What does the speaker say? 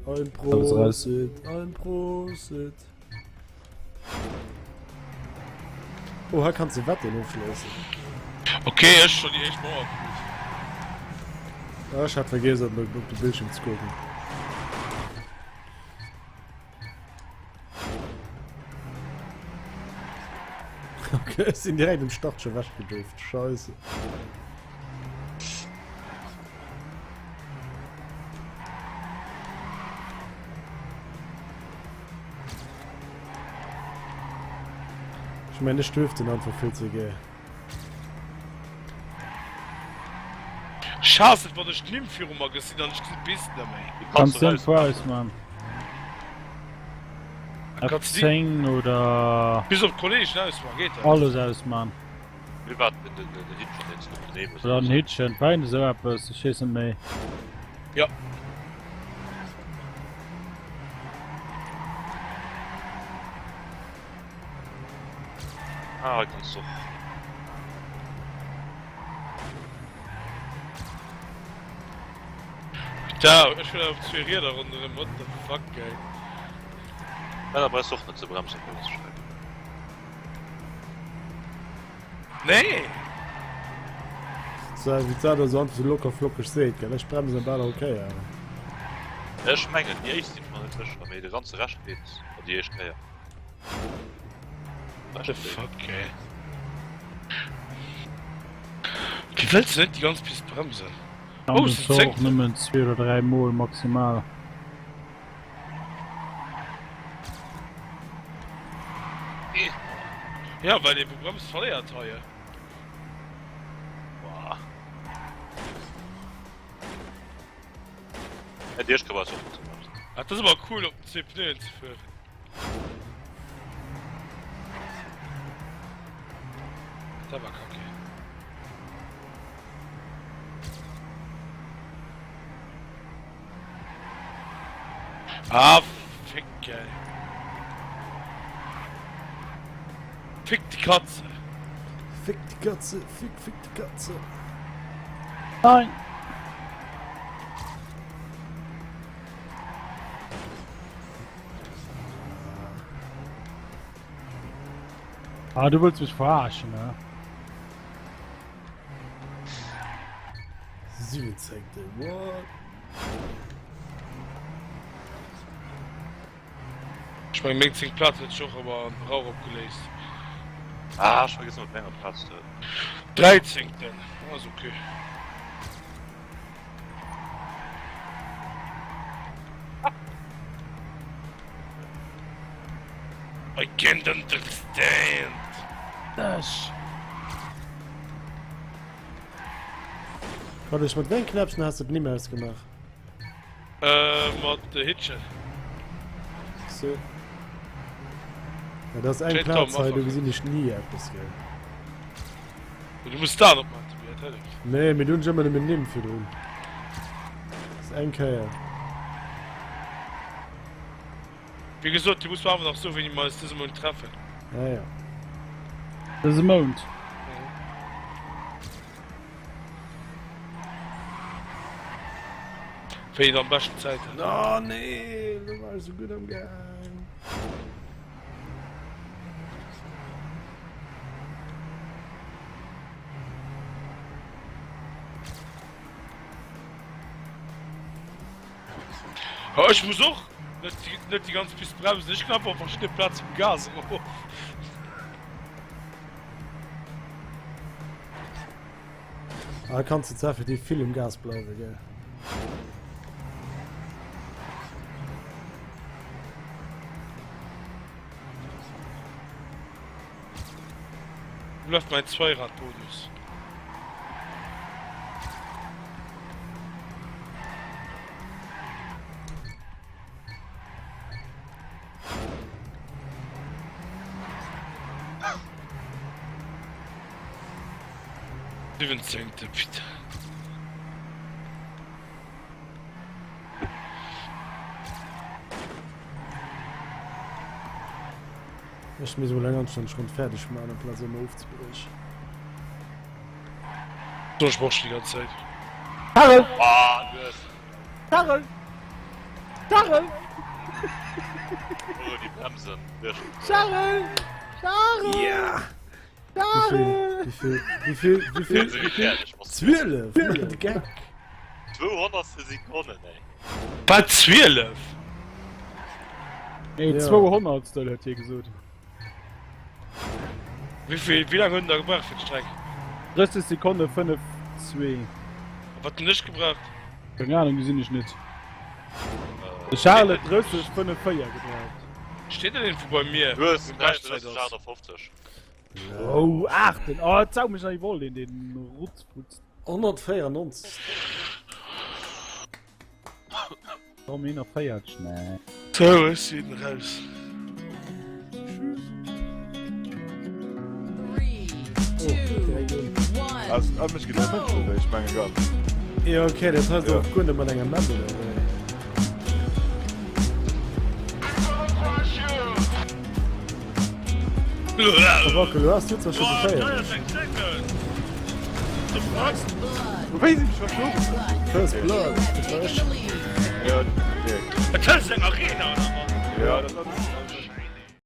Ein Prosit, ein Prosit. Oh, hei kanns de Wetten ofschléissen. Ok, ech schon déi éischt Mauer krut. Ah, ech hat vergiess op op de Bildschirm ze kucken. Okay, ech sinn direkt um Start schon wechgedrift. Scheisse. Ech mengen ech driften einfach vill ze gär. Ech haass et wann ech d'Nimm viru mer gesinn an ech gesinn d'Pist net méi. Kanns du voraus man. F10 oder. Bis op d'Kollegen ausman, geet dat? Alles ausman. Mir warten den, den, den Hitchen den ze nehmen. Oder den Hitchen, fein esou eppes, ech weess net méi. Ja. Ah, kannst du. Da, ech will op zwee Rieder ronderëm, what the fuck, ey. Ja, da brauchst du och net ze bremsen, fir ze schreiwen. Nee! So, wéi d'Sada esou einfach sou locker flockeg seet, gell? Ech bremsen bal all Kéier. Ech mengen, déi éischt sinn ech mer net sécher, mee de ganze Rescht geet, an déi éischt Kéier. What the fuck, ey. Wéi wëlls de net déi ganz Pist bremsen? Oh, An se zéckt. Nëmmen zwee oder dräi Mol maximal. Ja, well ee bremst verléiert hei. Boah. Ja, déi éischt Kéier war es och net ze bremsen. Dat ass awer cool op den zwee Pneuen ze fueren. Dat war kacke. Ah, fick, ey. Fick die Katze. Fick die Katze, fick, fick die Katze. Nein! Ah, du wëlls mech verarschen, ne? 17. What? Ech meng meng 10 Plaz huet sech och ëmmer an Rauch opgeléist. Ah, ech vergiessen ëmmer wéi enger Plaz de. 13. Ass ok. I can't understand. Ech. Warte, ech mat wéi Knäppchen has du d'Nimm ausgemaach? Äh, mat de Hitchen. So. Ja, dat ass eng Plaz hei, do gesinn ech ni eppes, gell. Du muss d'Aen opmaachen, Tobi, dat hëlleft. Nee, mee do hunn ech ëmmer nëmmen Nimm virdrun. Dat ass eng Kéier. Wéi gesot, du muss mer awer nach soen, wéini mer eis dëse Mount treffen. Ja, ja. Dëse Mount? Wéi et am beschten Zäit huet. Oh nee, lo war ech sou gutt am Gaang. Ha, ech muss och net, net déi ganz Pist bremsen. Ech knapp op verschidde Plaze vum Gas erof. Ah, kanns du zwar effektiv vill um Gas bleiwen, gell? Wo bleift mein Zweiradbonus? Siwwenzéngte, putain. Ech misst mol eng anstänneg Ronn fäerdeg man amplaz ëmmer ofzebriechen. So, ech brauch schon déi ganz Zäit. Karel! Ah, du hues. Karel! Charel! Oh, déi Bremsen. Charel! Charel! Ja! Wéi vill? Wéi vill? Wéi vill? Wéi vill? 12! De Geck! 200 Sekonnen, ey. Wat 12? Nee, 200 huet hie gesot. Wéi vill, wéi laang huet en da gebraucht fir d'Streck? 30 Sekonne 5, 2. A wat hunn ech gebraucht? Keng Ahnung, gesinn ech net. De Charles huet 30, 5, 4 gebraucht. Steet dat iergendwou bei mir, Du hues wou Beschtzäit 33, ass? 58. Oh, 8! Oh, et saug mech nach iwwerholl, deen, deen Rutzputz. 194. Komm 41, nee. Sou, ech sinn raus. Ass an mech gedacht, ech mengen gar net. Jo okay, dat heist och guer net mat enger Map oder wéi? Wackel, du hast du zwar schon geféiert. Wéi sinn ech verschoben? First Blood, dat war ech. Ja, direkt. Et ass eng Arena oder wat? Ja, dat ass.